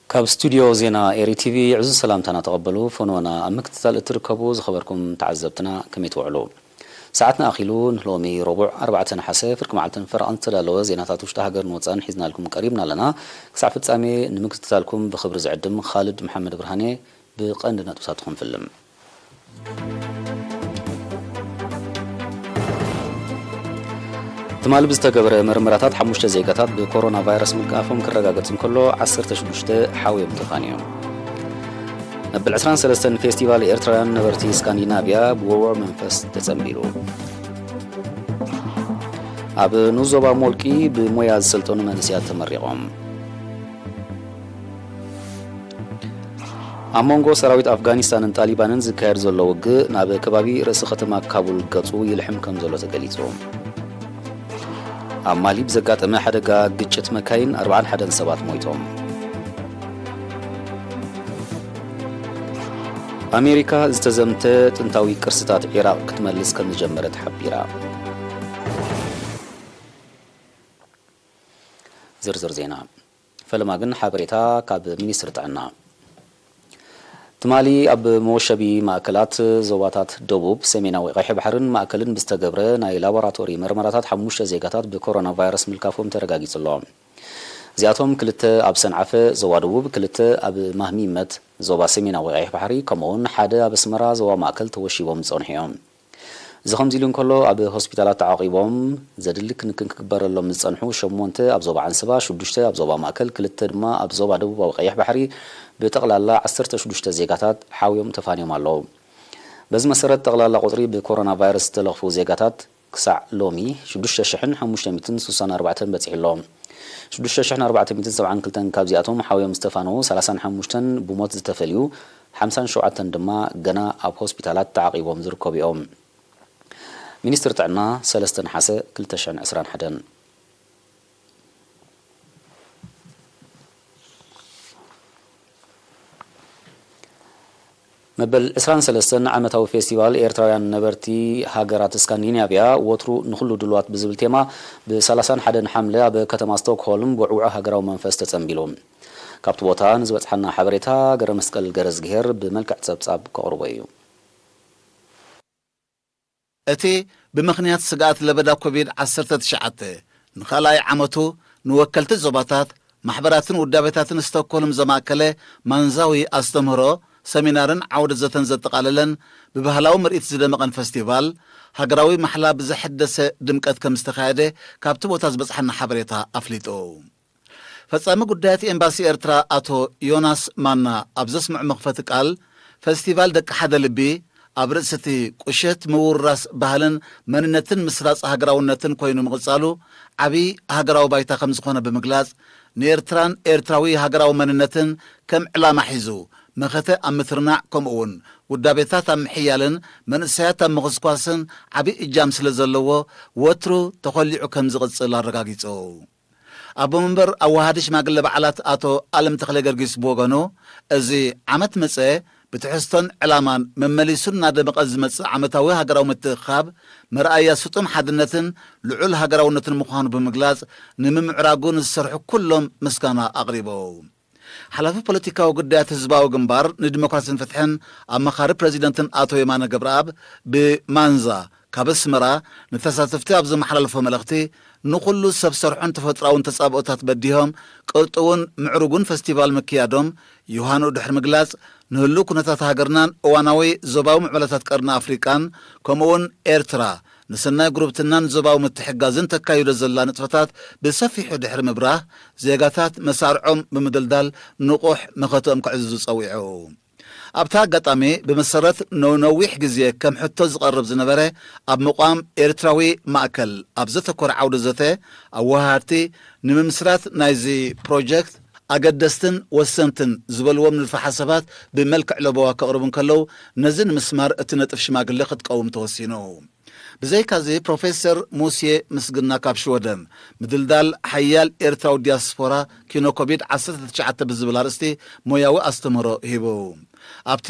ካብ ስቱድዮ ዜና ኤሪ ቲቪ ዕዙዝ ሰላምታና ተቐበሉ። ፈንወና ኣብ ምክትታል እትርከቡ ዝኸበርኩም ተዓዘብትና ከመይ ትውዕሉ? ሰዓትና ኣኺሉ ንሎሚ ረቡዕ ኣርባዕተ ነሓሰ ፍርቂ መዓልትን ፈረቓን ዝተዳለወ ዜናታት ውሽጢ ሃገርን ወጻእን ሒዝናልኩም ቀሪብና ኣለና። ክሳዕ ፍጻሜ ንምክትታልኩም ብኽብሪ ዝዕድም ካልድ መሓመድ ብርሃኔ። ብቐንዲ ነጥብታትኩም ፍልም። ትማሊ ብዝተገበረ መርመራታት ሓሙሽተ ዜጋታት ብኮሮና ቫይረስ ምልካፎም ክረጋገጽ እንከሎ፣ ዓሰርተ ሽዱሽተ ሓውዮም ተፋንዮም። መበል ዕስራን ሰለስተን ፌስቲቫል ኤርትራውያን ነበርቲ ስካንዲናቭያ ብወርወር መንፈስ ተጸንቢሉ። ኣብ ንኡስ ዞባ ሞልቂ ብሞያ ዝሰልጠኑ መንእሰያት ተመሪቖም። ኣብ መንጎ ሰራዊት ኣፍጋኒስታንን ጣሊባንን ዝካየድ ዘሎ ውግእ ናብ ከባቢ ርእሲ ከተማ ካቡል ገጹ ይልሕም ከም ዘሎ ተገሊጹ። ኣብ ማሊ ብዘጋጠመ ሓደጋ ግጭት መካይን ኣርባዓን ሓደን ሰባት ሞይቶም። ኣሜሪካ ዝተዘምተ ጥንታዊ ቅርስታት ዒራቕ ክትመልስ ከም ዝጀመረት ሓቢራ። ዝርዝር ዜና። ፈለማ ግን ሓበሬታ ካብ ሚኒስትሪ ጥዕና። ትማሊ ኣብ መወሸቢ ማእከላት ዞባታት ደቡብ፣ ሰሜናዊ ቀይሕ ባሕርን ማእከልን ብዝተገብረ ናይ ላቦራቶሪ መርመራታት ሓሙሽተ ዜጋታት ብኮሮና ቫይረስ ምልካፎም ተረጋጊጹ ኣሎ። እዚኣቶም ክልተ ኣብ ሰንዓፈ ዞባ ደቡብ፣ ክልተ ኣብ ማህሚመት ዞባ ሰሜናዊ ቀይሕ ባሕሪ፣ ከምኡውን ሓደ ኣብ ኣስመራ ዞባ ማእከል ተወሺቦም ዝጸንሑ እዮም። እዚ ከምዚ ኢሉ እንከሎ፣ ኣብ ሆስፒታላት ተዓቂቦም ዘድሊ ክንክን ክግበረሎም ዝጸንሑ ሸሞንተ ኣብ ዞባ ዓንስባ፣ ሽዱሽተ ኣብ ዞባ ማእከል፣ ክልተ ድማ ኣብ ዞባ ደቡባዊ ቀይሕ ባሕሪ፣ ብጠቕላላ ዓሰርተ ሽዱሽተ ዜጋታት ሓውዮም ተፋንዮም ኣለዉ። በዚ መሰረት፣ ጠቕላላ ቁጽሪ ብኮሮና ቫይረስ ዝተለኽፉ ዜጋታት ክሳዕ ሎሚ ሽዱሽተ ሽሕን ሓሙሽተ ሚእትን ስሳን ኣርባዕተን በጺሑ ኣሎ። ሽዱሽተ ሽሕን ኣርባዕተ ሚእትን ሰብዓን ክልተን ካብዚኣቶም ሓውዮም ዝተፋነዉ፣ ሰላሳን ሓሙሽተን ብሞት ዝተፈልዩ፣ ሓምሳን ሸውዓተን ድማ ገና ኣብ ሆስፒታላት ተዓቒቦም ዝርከቡ እዮም። ሚኒስትሪ ጥዕና፣ ሰለስተ ነሓሰ ክልተ ሽሕን ዕስራን ሓደን። መበል ዕስራን ሰለስተን ዓመታዊ ፌስቲቫል ኤርትራውያን ነበርቲ ሃገራት ስካንዲናቭያ፣ ወትሩ ንኹሉ ድሉዋት ብዝብል ቴማ፣ ብሰላሳን ሓደን ሓምለ ኣብ ከተማ ስቶክሆልም ብውዕዉዕ ሃገራዊ መንፈስ ተጸንቢሉ። ካብቲ ቦታ ንዝበጽሓና ሓበሬታ፣ ገረመስቀል ገረዝግሄር ብመልክዕ ጸብጻብ ከቕርቦ እዩ። እቲ ብምኽንያት ስግኣት ለበዳ ኮቪድ ዓሰርተ ትሽዓተ ንኻልኣይ ዓመቱ ንወከልቲ ዞባታት፣ ማሕበራትን ውዳቤታትን ስቶክሆልም ዘማእከለ ማንዛዊ ኣስተምህሮ፣ ሰሚናርን ዓውደ ዘተን ዘጠቓለለን ብባህላዊ ምርኢት ዝደመቐን ፈስቲቫል፣ ሃገራዊ ማሕላ ብዘሐደሰ ድምቀት ከም ዝተኻየደ ካብቲ ቦታ ዝበጽሓና ሓበሬታ ኣፍሊጡ። ፈጻሚ ጉዳያት ኤምባሲ ኤርትራ ኣቶ ዮናስ ማና ኣብ ዘስምዖ መኽፈቲ ቃል፣ ፈስቲቫል ደቂ ሓደ ልቢ ኣብ ርእሲ እቲ ቁሸት ምውርራስ ባህልን መንነትን ምስራጽ ሃገራውነትን ኮይኑ ምቕጻሉ ዓቢ ሃገራዊ ባይታ ከም ዝኾነ ብምግላጽ፣ ንኤርትራን ኤርትራዊ ሃገራዊ መንነትን ከም ዕላማ ሒዙ መኸተ ኣብ ምትርናዕ፣ ከምኡ'ውን ውዳቤታት ኣብ ምሕያልን መንእሰያት ኣብ ምኽስኳስን ዓቢ እጃም ስለ ዘለዎ፣ ወትሩ ተኾሊዑ ከም ዝቕጽል ኣረጋጊጹ። ኣቦ መንበር ኣወሃዲ ሽማግለ በዓላት ኣቶ ኣለም ተኽለ ጊዮርጊስ ብወገኑ፣ እዚ ዓመት መጸ ብትሕዝቶን ዕላማን መመሊሱ እናደመቐ ዝመጽእ ዓመታዊ ሃገራዊ ምትእኽኻብ መርኣያ ስጡም ሓድነትን ልዑል ሃገራውነትን ምዃኑ ብምግላጽ፣ ንምምዕራጉ ንዝሰርሑ ኩሎም ምስጋና ኣቕሪቡ። ሓላፊ ፖለቲካዊ ጉዳያት ህዝባዊ ግንባር ንዲሞክራሲን ፍትሕን ኣማኻሪ ፕረዚደንትን ኣቶ የማነ ገብረኣብ ብማንዛ ካብ ኣስመራ ንተሳተፍቲ ኣብ ዘመሓላለፎ መልእኽቲ፣ ንኹሉ ሰብ ሰርሖን ተፈጥሮኣውን ተጻብኦታት በዲሆም ቅርጡውን ምዕሩጉን ፈስቲቫል ምክያዶም ዮሃንኡ ድሕሪ ምግላጽ፣ ንህሉው ኩነታት ሃገርናን እዋናዊ ዞባዊ ምዕባለታት ቀርኒ ኣፍሪቃን ከምኡውን ኤርትራ ንሰናይ ጉርብትናን ዞባዊ ምትሕግጋዝን ተካይዶ ዘላ ንጥፈታት ብሰፊሑ ድሕሪ ምብራህ፣ ዜጋታት መሳርዖም ብምድልዳል ንቑሕ መኸተኦም ከዕዝዙ ጸዊዑ። ኣብቲ ኣጋጣሚ፣ ብመሰረት ነነዊሕ ግዜ ከም ሕቶ ዝቐርብ ዝነበረ ኣብ ምቋም ኤርትራዊ ማእከል ኣብ ዘተኮረ ዓውደ ዘተ፣ ኣወሃሃድቲ ንምምስራት ናይዚ ፕሮጀክት ኣገደስትን ወሰንትን ዝበልዎም ንድፈ ሓሳባት ብመልክዕ ለበዋ ከቕርቡ እንከለዉ፣ ነዚ ንምስማር እቲ ነጥፍ ሽማግለ ክትቀውም ተወሲኑ። ብዘይካዚ ፕሮፌሰር ሙሴ ምስግና ካብ ሽወደን ምድልዳል ሓያል ኤርትራዊ ዲያስፖራ ኪኖ ኮቪድ ዓሰርተ ትሽዓተ ብዝብል ኣርእስቲ ሞያዊ ኣስተምህሮ ሂቡ። ኣብቲ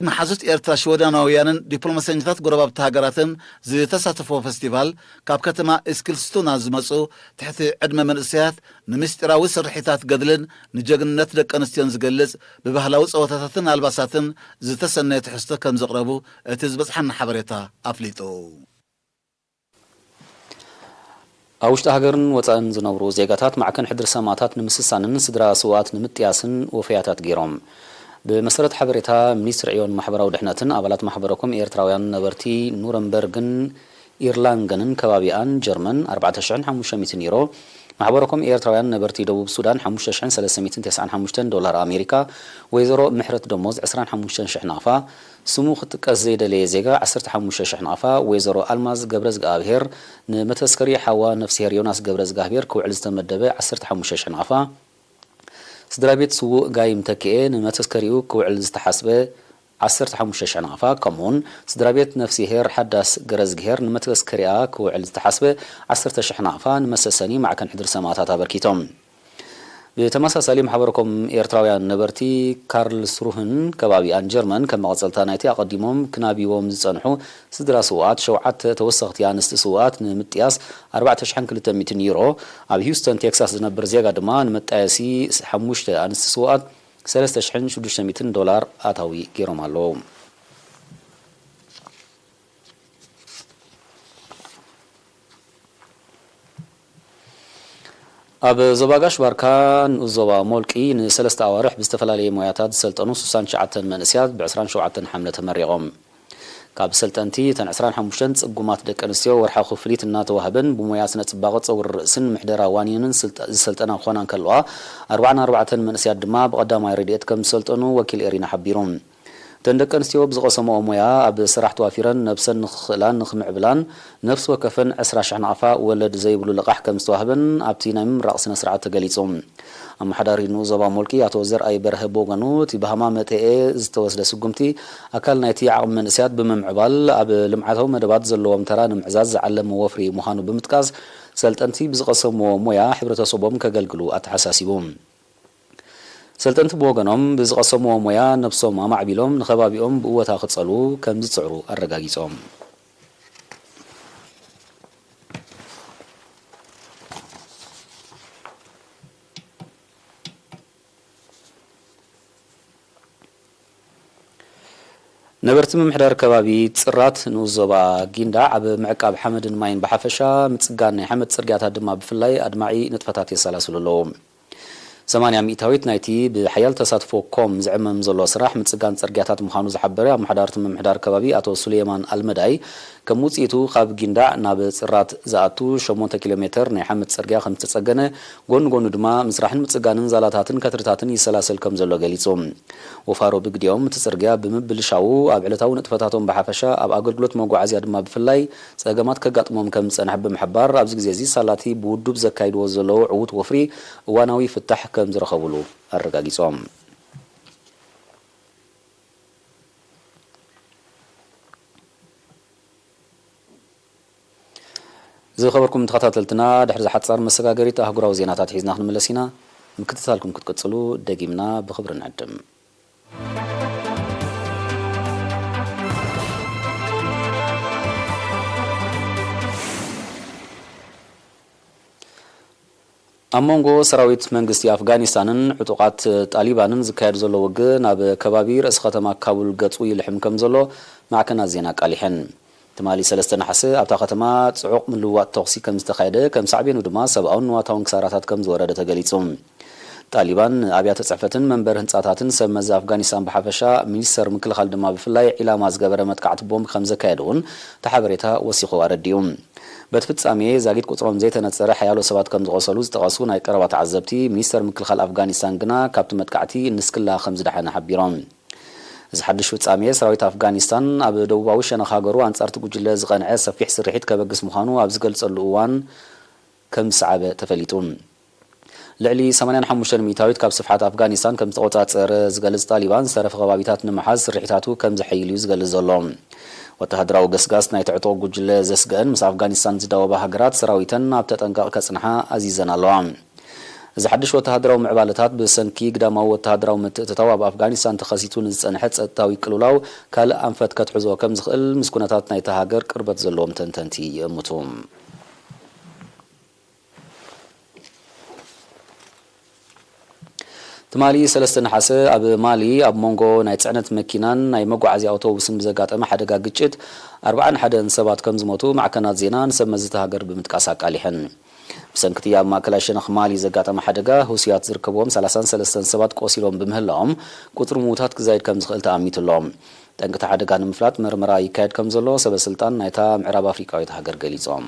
መሓዙት ኤርትራ ሽወደናውያንን ዲፕሎማሰኛታት ጎረባብቲ ሃገራትን ዝተሳተፎ ፈስቲቫል ካብ ከተማ እስክልስቱና ዝመጹ ትሕቲ ዕድመ መንእሰያት ንምስጢራዊ ስርሒታት ገድልን ንጀግንነት ደቂ ኣንስትዮን ዝገልጽ ብባህላዊ ጸወታታትን ኣልባሳትን ዝተሰነየ ትሕዝቶ ከም ዘቕረቡ እቲ ዝበጽሓና ሓበሬታ ኣፍሊጡ። ኣብ ውሽጢ ሃገርን ወጻእን ዝነብሩ ዜጋታት ማዕከን ሕድሪ ሰማእታት ንምስሳንን ስድራ ስውኣት ንምጥያስን ወፈያታት ገይሮም። ብመሰረት ሓበሬታ ሚኒስትሪ ዕዮን ማሕበራዊ ድሕነትን ኣባላት ማሕበረኮም ኤርትራውያን ነበርቲ ኑረምበርግን ኢርላንገንን ከባቢኣን ጀርመን ኣርባዕተ ሽሕን ሓሙሽተ ሚእትን ዩሮ፣ ማሕበረኮም ኤርትራውያን ነበርቲ ደቡብ ሱዳን ሓሙሽተ ሽሕን ሰለስተ ሚእትን ተስዓን ሓሙሽተን ዶላር ኣሜሪካ፣ ወይዘሮ ምሕረት ደሞዝ ዕስራን ሓሙሽተ ሽሕ ናቕፋ፣ ስሙ ክጥቀስ ዘይደለየ ዜጋ ዓሰርተ ሓሙሽተ ሽሕ ናቕፋ፣ ወይዘሮ ኣልማዝ ገብረዝግኣብሄር ንመተስከሪ ሓዋ ነፍስሄር ዮናስ ገብረዝግኣብሄር ክውዕል ዝተመደበ ዓሰርተ ሓሙሽተ ሽሕ ናቕፋ፣ ስድራ ቤት ስዉእ ጋይም ተክኤ ንመተስከሪኡ ክውዕል ዝተሓስበ ዓሰርተ ሓሙሽተ ሽሕ ናቕፋ፣ ከምኡውን ስድራ ቤት ነፍስሄር ሓዳስ ገረዝግሄር ንመተስከሪኣ ክውዕል ዝተሓስበ ዓሰርተ ሽሕ ናቕፋ ንመሰሰኒ ማዕከን ሕድሪ ሰማእታት ኣበርኪቶም። ብተመሳሳሊ ማሕበረኮም ኤርትራውያን ነበርቲ ካርልስሩህን ከባቢኣን ጀርመን ከም መቐጸልታ ናይቲ ኣቐዲሞም ክናብይዎም ዝጸንሑ ስድራ ስውኣት ሸውዓተ ተወሰኽቲ ኣንስቲ ስውኣት ንምጥያስ ኣርባዕተ ሽሕን ክልተ ሚእትን ዩሮ፣ ኣብ ሂውስተን ቴክሳስ ዝነብር ዜጋ ድማ ንመጣየሲ ሓሙሽተ ኣንስቲ ስውኣት ሰለስተ ሽሕን ሽዱሽተ ሚእትን ዶላር ኣታዊ ገይሮም ኣለዉ። ኣብ ዞባ ጋሽ ባርካ ንኡስ ዞባ ሞልቂ ንሰለስተ ኣዋርሕ ብዝተፈላለየ ሞያታት ዝሰልጠኑ ስሳን ትሽዓተን መንእስያት ብ ዕስራን ሸውዓተን ሓምለ ተመሪቖም። ካብ ሰልጠንቲ እተን ዕስራን ሓሙሽተን ጽጉማት ደቂ ኣንስትዮ ወርሓዊ ክፍሊት እናተዋህበን ብሞያ ስነ ጽባቐ ጸጉሪ ርእስን ምሕደራ ዋኒንን ስልጠ-፣ ዝሰልጠና ክኾና እንከለዋ፣ ኣርባዓን ኣርባዕተን መንእስያት ድማ ብቐዳማይ ረድኤት ከም ዝሰልጠኑ ወኪል ኤሪና ሓቢሩ። እተን ደቂ ኣንስትዮ ብዝቐሰምኦ ሞያ ኣብ ስራሕ ተዋፊረን ነብሰን ንኽኽእላን ንኽምዕብላን ነፍሲ ወከፈን ዕስራ ሽሕ ናቕፋ ወለድ ዘይብሉ ልቓሕ ከም ዝተዋህበን ኣብቲ ናይ ምምራቕ ስነ ስርዓት ተገሊጹ። ኣመሓዳሪ ንኡስ ዞባ ሞልቂ ኣቶ ዘርኣይ በርሀ ብወገኑ፣ እቲ ብሃማመተኤ ዝተወስደ ስጉምቲ ኣካል ናይቲ ዓቕሚ መንእስያት ብምምዕባል ኣብ ልምዓታዊ መደባት ዘለዎም ተራ ንምዕዛዝ ዝዓለመ ወፍሪ ምዃኑ ብምጥቃስ፣ ሰልጠንቲ ብዝቐሰምዎ ሞያ ሕብረተሰቦም ከገልግሉ ኣተሓሳሲቡ። ሰልጠንቲ ብወገኖም ብዝቐሰምዎ ሞያ ነብሶም ኣማዕቢሎም ንኸባቢኦም ብእወታ ክጸልዉ ከም ዝጽዕሩ ኣረጋጊጾም። ነበርቲ ምምሕዳር ከባቢ ጽራት ንኡስ ዞባ ጊንዳዕ ኣብ ምዕቃብ ሓመድን ማይን ብሓፈሻ፣ ምጽጋን ናይ ሓመድ ጽርግያታት ድማ ብፍላይ ኣድማዒ ንጥፈታት የሰላስሉ ኣለዉ። ሰማንያ ሚእታዊት ናይቲ ብሓያል ተሳትፎ ኮም ዝዕመም ዘሎ ስራሕ ምጽጋን ጽርግያታት ምዃኑ ዝሓበረ ኣመሓዳሪ እቲ ምምሕዳር ከባቢ ኣቶ ሱሌማን ኣልመዳይ፣ ከም ውጽኢቱ ካብ ጊንዳዕ ናብ ጽራት ዝኣቱ ሸሞንተ ኪሎ ሜተር ናይ ሓመድ ጽርግያ ከም ዝተጸገነ፣ ጎኒ ጎኑ ድማ ምስራሕን ምጽጋንን ዛላታትን ከትርታትን ይሰላሰል ከም ዘሎ ገሊጹ። ወፋሮ ብግዲኦም እቲ ጽርግያ ብምብልሻዉ ኣብ ዕለታዊ ንጥፈታቶም ብሓፈሻ ኣብ ኣገልግሎት መጓዓዝያ ድማ ብፍላይ ጸገማት ከጋጥሞም ከም ዝጸንሐ ብምሕባር፣ ኣብዚ ግዜ እዚ ሳላቲ ብውዱብ ዘካይድዎ ዘለዉ ዕዉት ወፍሪ እዋናዊ ፍታሕ ከም ዝረኸብሉ ኣረጋጊጾም። ዝኸበርኩም ተኸታተልትና፣ ድሕሪ ዝሓጻር መሰጋገሪት ኣህጉራዊ ዜናታት ሒዝና ክንምለስ ኢና። ምክትታልኩም ክትቅጽሉ ደጊምና ብኽብሪ ንዕድም። ኣብ መንጎ ሰራዊት መንግስቲ ኣፍጋኒስታንን ዕጡቓት ጣሊባንን ዝካየድ ዘሎ ውግእ ናብ ከባቢ ርእሲ ከተማ ካቡል ገጹ ይልሕም ከም ዘሎ ማዕከናት ዜና ኣቃሊሐን። ትማሊ ሰለስተ ነሓሰ ኣብታ ከተማ ጽዑቕ ምልውዋጥ ተኹሲ ከም ዝተኻየደ፣ ከም ሳዕቤኑ ድማ ሰብኣውን ንዋታውን ክሳራታት ከም ዝወረደ ተገሊጹ። ጣሊባን ንኣብያተ ጽሕፈትን መንበሪ ህንጻታትን ሰብ መዚ ኣፍጋኒስታን ብሓፈሻ፣ ሚኒስተር ምክልኻል ድማ ብፍላይ ዒላማ ዝገበረ መጥቃዕቲ ቦምብ ከም ዘካየደ እውን እቲ ሓበሬታ ወሲኹ ኣረዲኡ። በቲ ፍጻሜ ዛጊት ቁጽሮም ዘይተነጸረ ሓያሎ ሰባት ከም ዝቖሰሉ ዝጠቐሱ ናይ ቀረባ ተዓዘብቲ፣ ሚኒስተር ምክልኻል ኣፍጋኒስታን ግና ካብቲ መጥቃዕቲ ንስክላ ከም ዝደሓነ ሓቢሮም። እዚ ሓድሽ ፍጻሜ፣ ሰራዊት ኣፍጋኒስታን ኣብ ደቡባዊ ሸነኽ ሃገሩ ኣንጻርቲ ጉጅለ ዝቐንዐ ሰፊሕ ስርሒት ከበግስ ምዃኑ ኣብ ዝገልጸሉ እዋን ከም ዝሰዓበ ተፈሊጡ። ልዕሊ ሰማንያን ሓሙሽተን ሚእታዊት ካብ ስፍሓት ኣፍጋኒስታን ከም ዝተቖጻጸረ ዝገልጽ ጣሊባን፣ ዝተረፈ ከባቢታት ንምሓዝ ስርሒታቱ ከም ዘሐይል እዩ ዝገልጽ ዘሎ። ወተሃደራዊ ገስጋስ ናይ ትዕጦ ጉጅለ ዘስግአን ምስ ኣፍጋኒስታን ዝዳወባ ሃገራት ሰራዊተን ኣብ ተጠንቀቕ ከጽንሓ ኣዚዘን ኣለዋ። እዚ ሓድሽ ወተሃደራዊ ምዕባለታት ብሰንኪ ግዳማዊ ወተሃደራዊ ምትእትታው ኣብ ኣፍጋኒስታን ተኸሲቱ ንዝጸንሐ ጸጥታዊ ቅልውላው ካልእ ኣንፈት ከትሕዞ ከም ዝኽእል ምስ ኩነታት ናይታ ሃገር ቅርበት ዘለዎም ተንተንቲ ይእምቱ። ትማሊ ሰለስተ ነሓሰ ኣብ ማሊ ኣብ መንጎ ናይ ጽዕነት መኪናን ናይ መጓዓዝያ ኣውቶቡስን ብዘጋጠመ ሓደጋ ግጭት ኣርባዓን ሓደን ሰባት ከም ዝሞቱ ማዕከናት ዜና ንሰብ መዚ እታ ሃገር ብምጥቃስ ኣቃሊሐን። ብሰንኪ እቲ ኣብ ማእከላይ ሸነኽ ማሊ ዘጋጠመ ሓደጋ፣ ሁሲያት ዝርከብዎም ሰላሳን ሰለስተን ሰባት ቆሲሎም ብምህላዎም፣ ቁጽሪ ምዉታት ክዛይድ ከም ዝኽእል ተኣሚቱ ኣሎ። ጠንቂ እቲ ሓደጋ ንምፍላጥ መርመራ ይካየድ ከም ዘሎ ሰበ ስልጣን ናይታ ምዕራብ ኣፍሪቃዊት ሃገር ገሊጾም።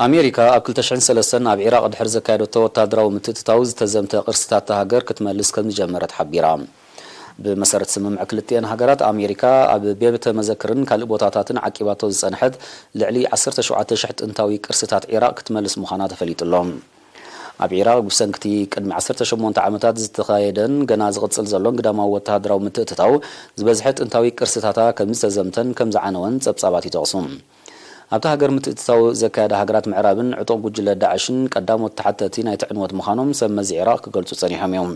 ኣሜሪካ ኣብ ክልተ ሽሕን ሰለስተን ኣብ ዒራቕ ድሕሪ ዘካየደቶ ወታደራዊ ምትእትታው ዝተዘምተ ቅርስታት እታ ሃገር ክትመልስ ከም ዝጀመረት ሓቢራ። ብመሰረት ስምምዕ ክልቲኤን ሃገራት፣ ኣሜሪካ ኣብ ቤተ መዘክርን ካልእ ቦታታትን ዓቂባቶ ዝጸንሐት ልዕሊ ዓሰርተ ሸውዓተ ሽሕ ጥንታዊ ቅርስታት ዒራቕ ክትመልስ ምዃና ተፈሊጡ ኣሎ። ኣብ ዒራቕ ብሰንኪ እቲ ቅድሚ ዓሰርተ ሸሞንተ ዓመታት ዝተኻየደን ገና ዝቕጽል ዘሎን ግዳማዊ ወተሃደራዊ ምትእትታው፣ ዝበዝሐ ጥንታዊ ቅርስታታ ከም ዝተዘምተን ከም ዝዓነወን ጸብጻባት ይጠቕሱ። ኣብታ ሃገር ምትእትታው ዘካየዳ ሃገራት ምዕራብን ዕጡቕ ጉጅለ ዳዕሽን ቀዳሞት ተሓተቲ ናይቲ ዕንወት ምዃኖም ሰብ መዚ ዒራቕ ክገልጹ ጸኒሖም እዮም።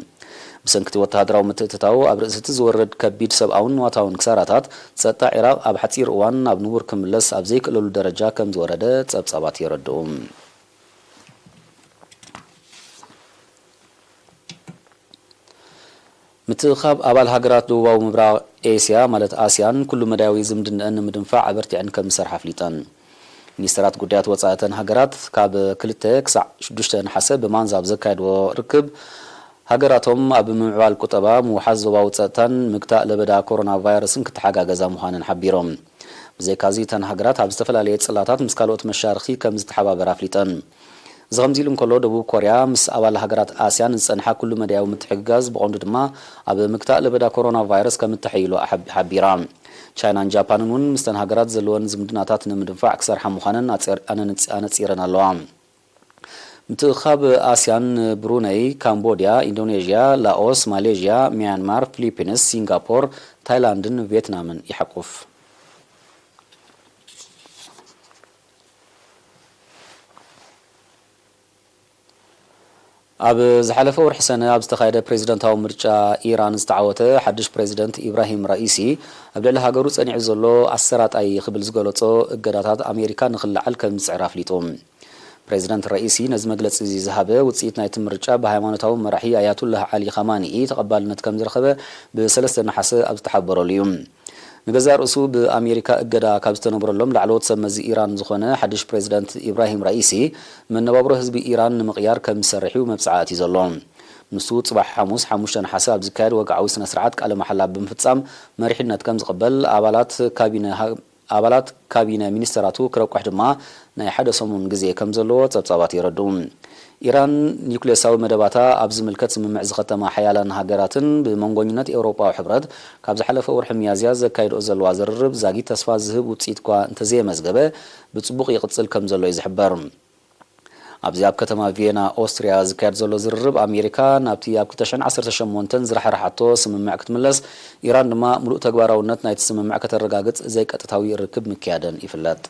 ብሰንኪ እቲ ወተሃደራዊ ምትእትታው ኣብ ርእሲ እቲ ዝወርድ ከቢድ ሰብኣውን ንዋታውን ክሳራታት፣ ጸጥታ ዒራቕ ኣብ ሓጺር እዋን ናብ ንቡር ክምለስ ኣብ ዘይክእለሉ ደረጃ ከም ዝወረደ ጸብጻባት የረድኡ። ምትእኻብ ኣባል ሃገራት ደቡባዊ ምብራቕ ኤስያ ማለት ኣስያን ኩሉ መዳያዊ ዝምድንአን ንምድንፋዕ ኣበርቲዐን ከም ዝሰርሓ ኣፍሊጠን። ሚኒስተራት ጉዳያት ወጻኢ እተን ሃገራት ካብ ክልተ ክሳዕ ሽዱሽተ ነሓሰ ብማንዛ ኣብ ዘካየድዎ ርክብ፣ ሃገራቶም ኣብ ምምዕባል ቁጠባ፣ ምውሓስ ዞባዊ ጸጥታን ምግታእ ለበዳ ኮሮና ቫይረስን ክተሓጋገዛ ምዃነን ሓቢሮም። ብዘይካዚ እተን ሃገራት ኣብ ዝተፈላለየ ጽላታት ምስ ካልኦት መሻርኽቲ ከም ዝተሓባበራ ኣፍሊጠን። እዚ ከምዚ ኢሉ እንከሎ፣ ደቡብ ኮርያ ምስ ኣባል ሃገራት ኣስያን ዝጸንሓ ኩሉ መዳያዊ ምትሕግጋዝ፣ ብቐንዱ ድማ ኣብ ምግታእ ለበዳ ኮሮና ቫይረስ ከም እተሐይሎ ኣሐብ-፣ ሓቢራ። ቻይናን ጃፓንን እውን ምስተን ሃገራት ዘለወን ዝምድናታት ንምድንፋዕ ክሰርሓ ምዃነን ኣጸር-፣ ኣነንጽ-፣ ኣነጺረን ኣለዋ። ምትእኻብ ኣስያን ንብሩነይ፣ ካምቦድያ፣ ኢንዶኔዥያ፣ ላኦስ፣ ማሌዥያ፣ ሚያንማር፣ ፊሊፒንስ፣ ሲንጋፖር፣ ታይላንድን ቪየትናምን ይሓቁፍ። ኣብ ዝሓለፈ ወርሒ ሰነ ኣብ ዝተኻየደ ፕሬዝደንታዊ ምርጫ ኢራን ዝተዓወተ ሓድሽ ፕሬዝደንት ኢብራሂም ራኢሲ፣ ኣብ ልዕሊ ሃገሩ ጸኒዑ ዘሎ ኣሰራጣይ ክብል ዝገለጾ እገዳታት ኣሜሪካ ንኽልዓል ከም ዝጽዕር ኣፍሊጡ። ፕሬዝደንት ራኢሲ ነዚ መግለጺ እዚ ዝሃበ፣ ውጽኢት ናይቲ ምርጫ ብሃይማኖታዊ መራሒ ኣያቱላህ ዓሊ ኻማኒኢ ተቐባልነት ከም ዝረኸበ ብሰለስተ ነሓሰ ኣብ ዝተሓበረሉ እዩ። ንገዛእ ርእሱ ብኣሜሪካ እገዳ ካብ ዝተነብረሎም ላዕለዎት ሰብ መዚ ኢራን ዝኾነ ሓድሽ ፕሬዝደንት ኢብራሂም ራኢሲ፣ መነባብሮ ህዝቢ ኢራን ንምቕያር ከም ዝሰርሕ እዩ መብጽዓ ኣትዩ ዘሎ። ንሱ ጽባሕ ሓሙስ ሓሙሽተ ነሓሰ ኣብ ዝካየድ ወግዓዊ ስነ ስርዓት ቃለ መሓላ ብምፍጻም መሪሕነት ከም ዝቕበል ኣባላት ካቢነ ሃ-፣ ኣባላት ካቢነ ሚኒስተራቱ ክረቋሕ ድማ ናይ ሓደ ሰሙን ግዜ ከም ዘለዎ ጸብጻባት የረድኡ። ኢራን ኒውክሌሳዊ መደባታ ኣብ ዝምልከት ስምምዕ ዝኸተማ ሓያላን ሃገራትን፣ ብመንጎኝነት ኤውሮጳዊ ሕብረት ካብ ዝሓለፈ ወርሒ ሚያዝያ ዘካይድኦ ዘለዋ ዝርርብ ዛጊት ተስፋ ዝህብ ውጽኢት እኳ እንተዘየመዝገበ፣ ብጽቡቕ ይቕጽል ከም ዘሎ እዩ ዝሕበር። ኣብዚ ኣብ ከተማ ቪየና ኦስትርያ ዝካየድ ዘሎ ዝርርብ፣ ኣሜሪካ ናብቲ ኣብ ክልተ ሽሕን ዓሰርተ ሸሞንተን ዝራሕረሓቶ ስምምዕ ክትምለስ፣ ኢራን ድማ ምሉእ ተግባራውነት ናይቲ ስምምዕ ከተረጋግጽ ዘይቀጥታዊ ርክብ ምክያደን ይፍለጥ።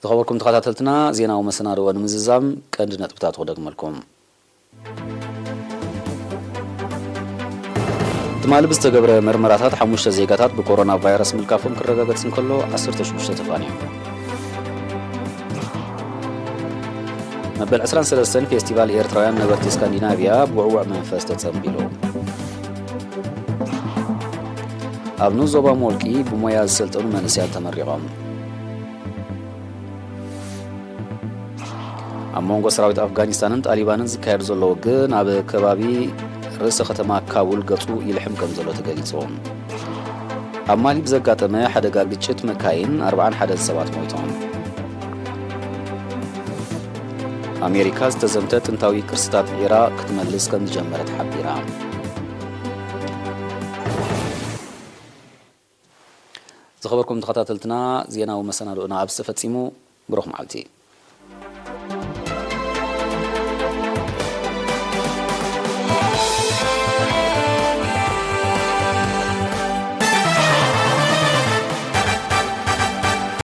ዝኸበርኩም ተኸታተልትና፣ ዜናዊ መሰናድኦ ንምዝዛም ቀንዲ ነጥብታቱ ክደግመልኩም። ትማሊ ብዝተገብረ መርመራታት፣ ሓሙሽተ ዜጋታት ብኮሮና ቫይረስ ምልካፎም ክረጋገጽ እንከሎ፣ ዓሰርተ ሽዱሽተ ተፋንዮም። መበል ዕስራን ሰለስተን ፌስቲቫል ኤርትራውያን ነበርቲ ስካንዲናቭያ ብውዕዉዕ መንፈስ ተጸንቢሉ። ኣብ ንኡስ ዞባ ሞልቂ ብሞያ ዝሰልጠኑ መንእሰያት ተመሪቖም። ኣብ መንጎ ሰራዊት ኣፍጋኒስታንን ጣሊባንን ዝካየድ ዘሎ ውግእ ናብ ከባቢ ርእሰ ከተማ ካቡል ገጹ ይልሕም ከም ዘሎ ተገሊጹ። ኣብ ማሊ ብዘጋጠመ ሓደጋ ግጭት መካይን ኣርባዓን ሓደን ሰባት ሞይቶም። ኣሜሪካ ዝተዘምተ ጥንታዊ ቅርስታት ዒራቕ ክትመልስ ከም ዝጀመረት ሓቢራ። ዝኸበርኩም ተኸታተልትና፣ ዜናዊ መሰናድኦና ኣብዚ ተፈጺሙ። ብሩኽ መዓልቲ።